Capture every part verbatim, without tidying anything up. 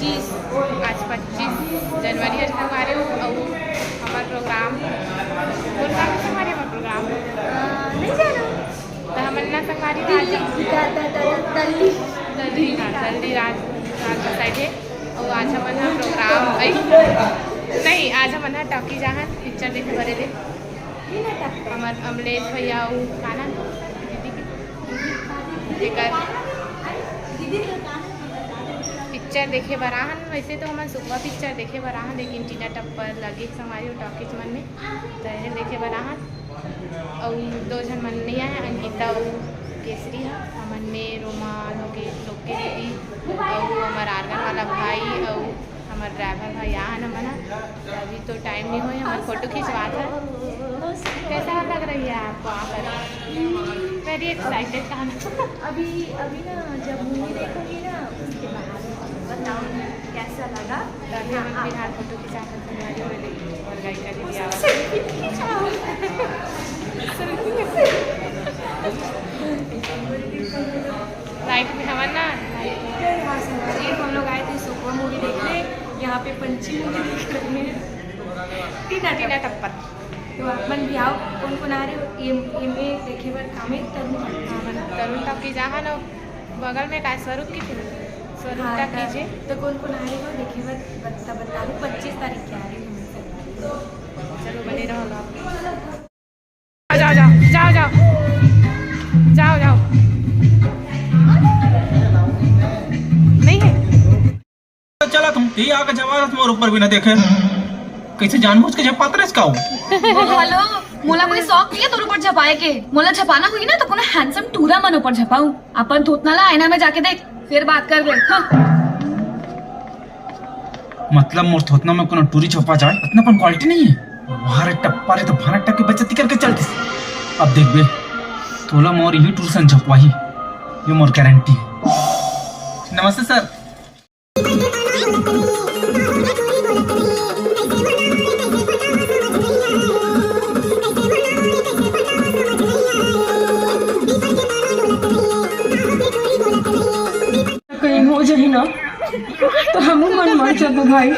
आज पच्चीस जनवरी हर संगवारी हो, अउ हमर प्रोग्राम, कौन काम है संगवारी हमर प्रोग्राम? नहीं जानो। तो हमन ना संगवारी हो आज दल्ली, दा-, दा-, दा-, दल्ली। दल्ली, हाँ, दल्ली राज, राज साइड है। और आज हमन हा प्रोग्राम, अई, नहीं, आज हमन हा टॉकीज आहन पिक्चर देखे बरे ले। हमर अमलेश भैया अउ का नाम दीदी के? जेकर पिक्चर देखे बर आहन। वैसे तो हमन सुकवा पिक्चर देखे बर आहन, लेकिन टीना टप्पर लगे संगवारी हो टॉकीज मन में, तो एहे देखे बर आहन। अउ दो झन मन नहीं आए, अंकिता अउ केसरी ह। हमन में रोमा लोके, लोके दीदी अउ हमर आर्गन वाला भाई अउ हमर ड्राइवर भाई आ हन हमन ह। अभी तो टाइम नहीं होए, हमन फोटो खिंचवात हन। कैसा लग रही है आपको आकर? वेरी एक्साइटेड कहाँ? अभी, अभी ना जब मूवी देखोगे ना उसके बाद बताओ कैसा लगा। तो अभी हमन फिलहाल फोटो खिंचा कर संगवारी हो रही और गायिका दीदी आवा। सेल्फी खिंचाओ। सेल्फी। लाइट में हवन ना, लाइट में। हाँ, संगवारी, हम लोग आए थे सुकवा मूवी देखने, यहाँ पे पंछी मूवी देख रहे हैं। टीना टीना टप्पर। तो आप मन भी आओ, कौन कौन आ रहे हो? एम, एम ए देखे बर कामे तरुण टॉकीज। हाँ, तरुण टॉकीज आहा ना, बगल में का स्वरूप की फिल्म? स्वरूप हाँ, टॉकीज है। तो कौन कौन आ रहे हो देखे बर बता, बताओ, पच्चीस तारीख के आ रहे हो हम सब। चलो, बने रहो आप। जाओ, जाओ, जाओ, जाओ। जाओ, जाओ। नहीं है। चला तुम, ये आके जवाब तुम्हारे ऊपर भी ना देखे। कैसे जानबूझ के झपात रहे इसका हो? हेलो, मोला कोई शौक नहीं है तोर ऊपर झपाए के। मोला झपाना होही ना तो कोनो हैंडसम टूरा मन ऊपर झपाऊ। अपन थोथना ला आईना में जाके देख, फिर बात करबे। हाँ। मतलब मोर थोथना में कोनो टूरी झपा जाए, अतना अपन क्वालिटी नहीं है। वहाँ रे टप्पा रे तो भाना टप के बेइज्जती करके चल दिस। अब देखबे, तोला मोर यही टूर सन झपवाही, ये मोर गारंटी है। नमस्ते सर। कहीं हो जाए ना तो हम मन मर जाबो भाई।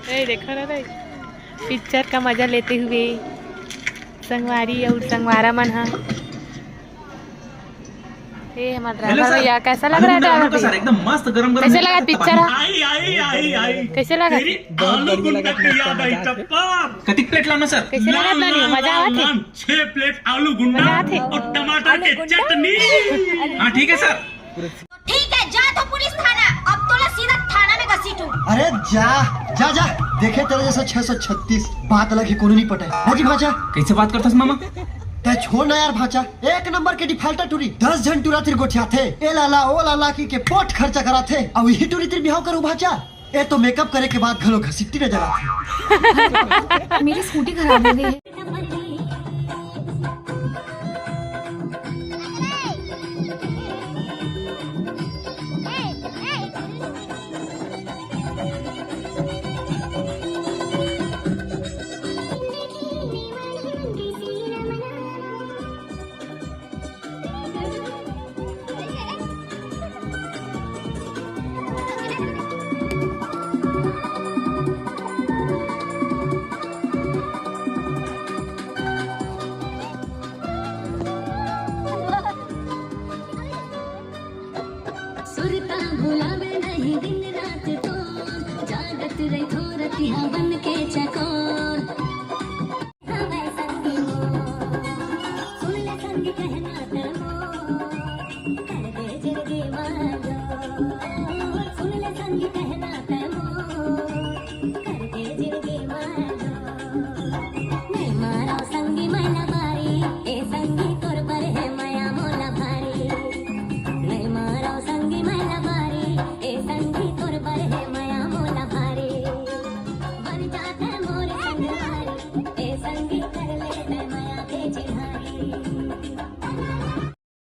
ए, देखो ना भाई, पिक्चर का मजा लेते हुए संगवारी और संगवारा मन हा। ए, हमारा हेलो ड्राइवर सर। भैया, कैसा लग रहा है ड्राइवर भैया? सर, एकदम मस्त गरम गरम। कैसे लगा पिक्चर? आई, आई, आई, आई। कैसे लगा? तेरी आलू गुंडा की याद आई टप्पा। कतिक प्लेट लाना सर? कैसे लगा प्लानिंग? मजा आवा थे? छह प्लेट आलू गुंडा और टमाटर की चटनी। हाँ, ठीक है सर। ठीक है, जा तो पुलिस थाना, अब तोला सीधा थाना में घसीटू। अरे जा, जा, जा, देखे तेरे जैसा छह सौ छत्तीस, बात अलग ही, कोनो नहीं पटे। ना जी भांचा। कैसे बात करता मामा? ते छोड़ ना यार भांचा, एक नंबर के डिफाल्टर टूरी, दस झन टूरा तिर गोठिया थे, ए लाला, ओ लाला की के पोट खर्चा करा थे, अब यही टूरी तिर बिहाव करू भांचा। ए तो मेकअप करे के बाद घलो घसीटी नजर आथे। मेरी स्कूटी खराब हो गई है।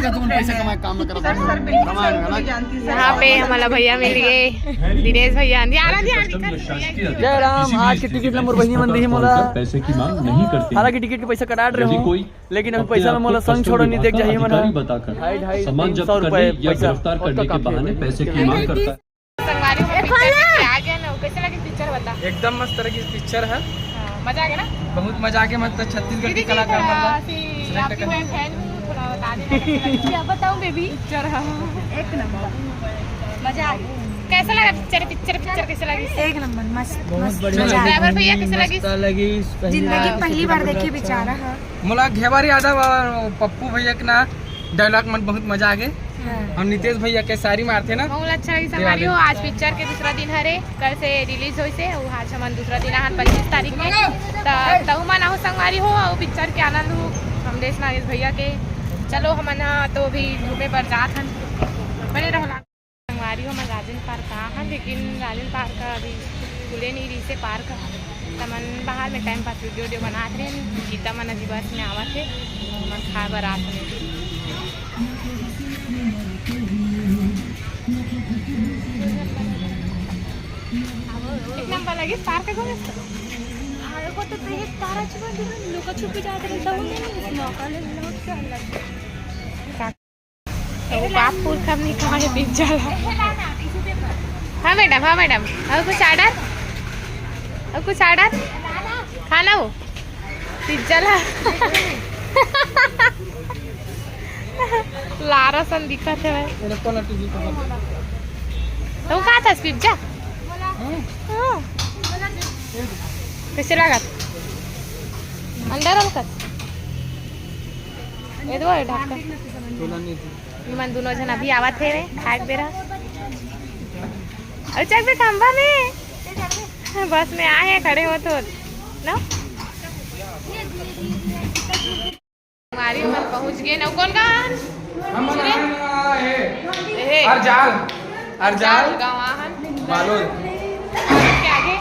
तुमन पैसा कमाए काम में करत हव। रामायण में ना। यहाँ पे हमला भैया मिल गए, दिनेश भैया। ध्यान, ध्यान, दिखा दे भैया। जय राम। आज के टिकट ला मोर बहिनी मन दिही मोला। पैसे की मांग नहीं करती। हालांकि टिकट के पैसा कटा रहे हो, लेकिन अभी पैसा में मोला संग छोड़ो नहीं देख जाही मन। ढाई, ढाई, तीन सौ रुपए पैसा। पैसे की मांग करता है। संगवारी हो, पिक्चर देख के आ गया ना, कैसे लगी पिक्चर बता। एकदम मस्त लगी पिक्चर है। हाँ, मजा आ गया ना? बहुत मजा आ गया, मतलब छत्तीसगढ़ के कलाकार मन ला। आप ही मैं फैन हूँ, थोड़ा बता देना। क्या बताऊँ बेबी, पिक्चर है एक नंबर, मजा आ गया। कैसा लगा पिक्चर? पिक्चर पिक्चर कैसे लगी? एक नंबर, मस्त, मस्त, मजा आ गया। ड्राइवर भैया कैसे लगी? जिंदगी में पहली बार देखी बेचारा। हाँ, मोला घेवर यादव और पप्पू भैया के ना डायलॉग मन बहुत मजा आ गए। हाँ। हम नितेश भैया के सारी मारथे ना। बहुत अच्छा लगी संगवारी हो। आज पिक्चर के दूसरा दिन हरे, कल से रिलीज होइसे, अउ आज हमन दूसरा दिन आहन पच्चीस तारीख में। त तहु मन आहू संगवारी हो, अउ पिक्चर के आनंद हो हमरेश नागेश भैया के। चलो हमन ह तो अभी घूमे बर जात हन, बने रहो। संगवारी हो, हमन राजेंद्र पार्क आहन, लेकिन राजेंद्र पार्क अभी खुले नहीं रहिसे पार्क ह। त हमन बाहर में टाइम पास वीडियो वीडियो बनात रहे, गीता मन अभी बस में आवत हे, हमन खाए बर आत हन। एक नंबर लगी पार्क को। भाई को तो देख तारा छुपा दे, लुका छुपी जात रहे, सब नहीं, मौका ले लो, क्या लगे। तो बाप पुरखा नहीं खाए पिज्जा ला। हाँ मैडम, हाँ मैडम, और कुछ ऑर्डर? और कुछ ऑर्डर? खाना हो? पिज्जा ला। लारा सन दिखत हे भाई। तुम कहा था पिज्जा? हाँ। कैसे लगा? अंडा रोल कर। ये दो है ढक्कन। मन दोनों जन अभी आवत हे रे, खाए के बेरा। अउ चल बे खंबा में। बस में आए हैं, खड़े हो तो ना। हमारी मन पहुंच गए ना। कौन कहाँ? हम हे। अरजाल। अरजाल। गाँव आहन। बालोद। क्या आगे?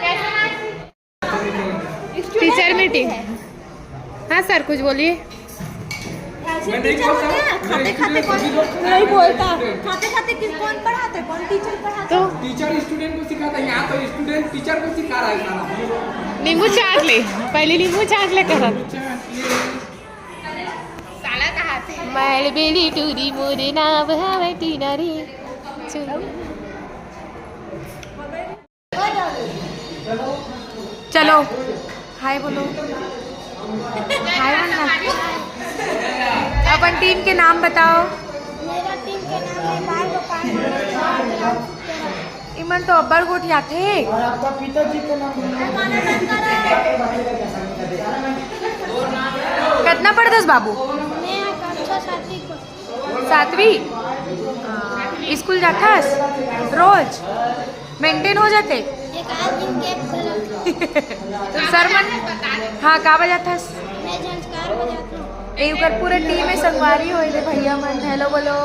कैसे ना? Teacher meeting. हाँ सर, कुछ बोलिए। ऐसे टीचर होते हैं, खाते खाते कौन नहीं बोलता, खाते खाते किस, कौन पढ़ाते, कौन टीचर पढ़ाते? तो टीचर स्टूडेंट को सिखाता है, यहाँ तो स्टूडेंट टीचर को सिखा रहा है साला। नींबू चाट ले, पहले नींबू चाट ले कहा। मैल बेली टूरी मोरे नाम हवे टीना रे। चलो, हाय बोलो। हाय बोलना। अपन टीम के नाम बताओ। मेरा टीम के नाम है बाल गोपाल। इमन तो अब्बड़ गोठियाथे। और आपका पिताजी का नाम? कतना पढ़थस बाबू? मैं कक्षा सातवीं। सातवीं? हाँ, स्कूल जाथस रोज? मेंटेन हो जाथे? एक आध दिन गैप घलो। तो सर मन, हाँ, का बजाथस? मैं झंझकार बजाथंव। ए, ओकर पूरा टीम हे संगवारी हो, एदे भैया मन, हेलो बोलो।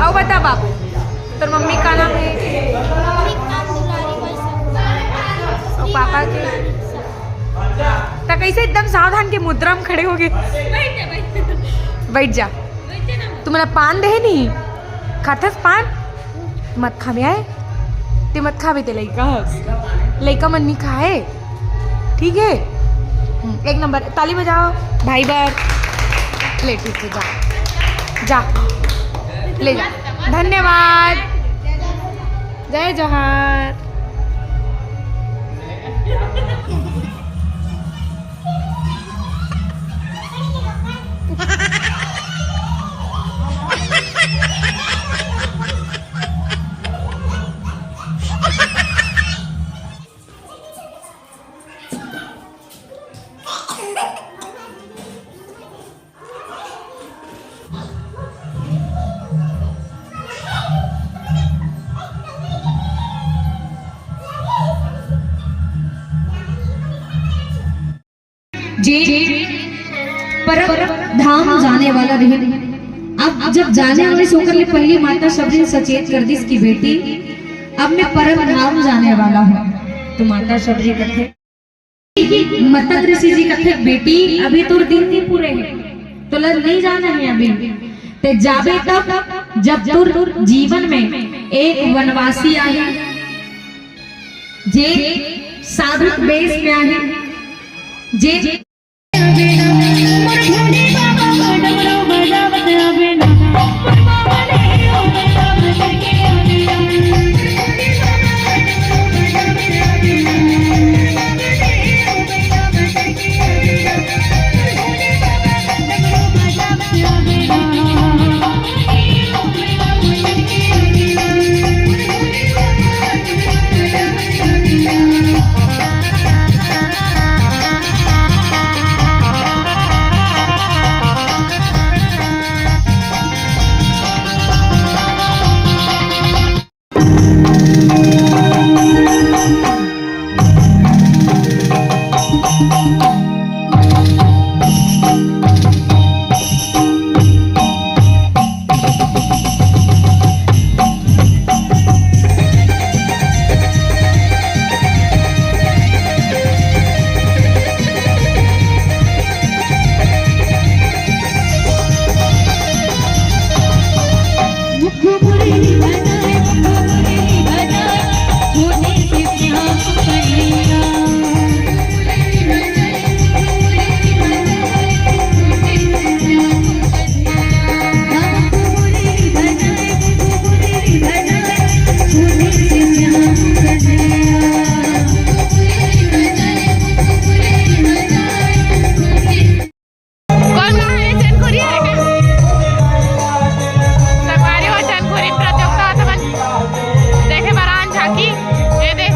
अउ बता बाबू, तोर मम्मी का नाम हे? मम्मी का नाम दुलारी बाई साहू। अउ पापा के? त कैसे एकदम सावधान के मुद्रा में खड़े हो गए? बैठ जा, बैठ जा। बैठ जा। बैठ जा ना। तुमला पान दे नहीं? खाथस पान? मत खाबे आए। ते मत खाबे, ते लइका हस। लइका मन नहीं खाए। ठीक है? हम्म, एक नंबर। ताली बजाओ भाई बर। ले, ठीक है, जा। जा। ले जा। धन्यवाद। जय जोहार। जे परम धाम जाने वाला रहे, अब जब जाने वाली ओकर ले पहिली माता शबरी सचेत कर दिस कि बेटी, अब मैं परम धाम जाने वाला हूँ। तो माता शबरी कथे, मतंग ऋषि जी कथे, बेटी, अभी तोर दिन नहीं पूरे हे, तोला नहीं जाना हे अभी। ते जाबे तब, जब तोर जीवन में एक वनवासी आही, जे साधु वेश में आही, जे कौन कहाँ है? चंदखुरी है क्या? सरकारी और चंदखुरी प्रतियोगिता था बन-, देखे बरान झांकी, ये दे।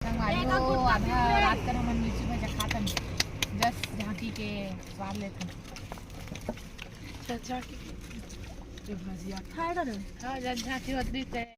संगवारी हो, आधा रात कर हमन मिर्ची भजा खात हन, जस झांकी के स्वाद लेत हन। जस झांकी के भजिया खाए कर। हाँ, जस झांकी होत रहिस ते।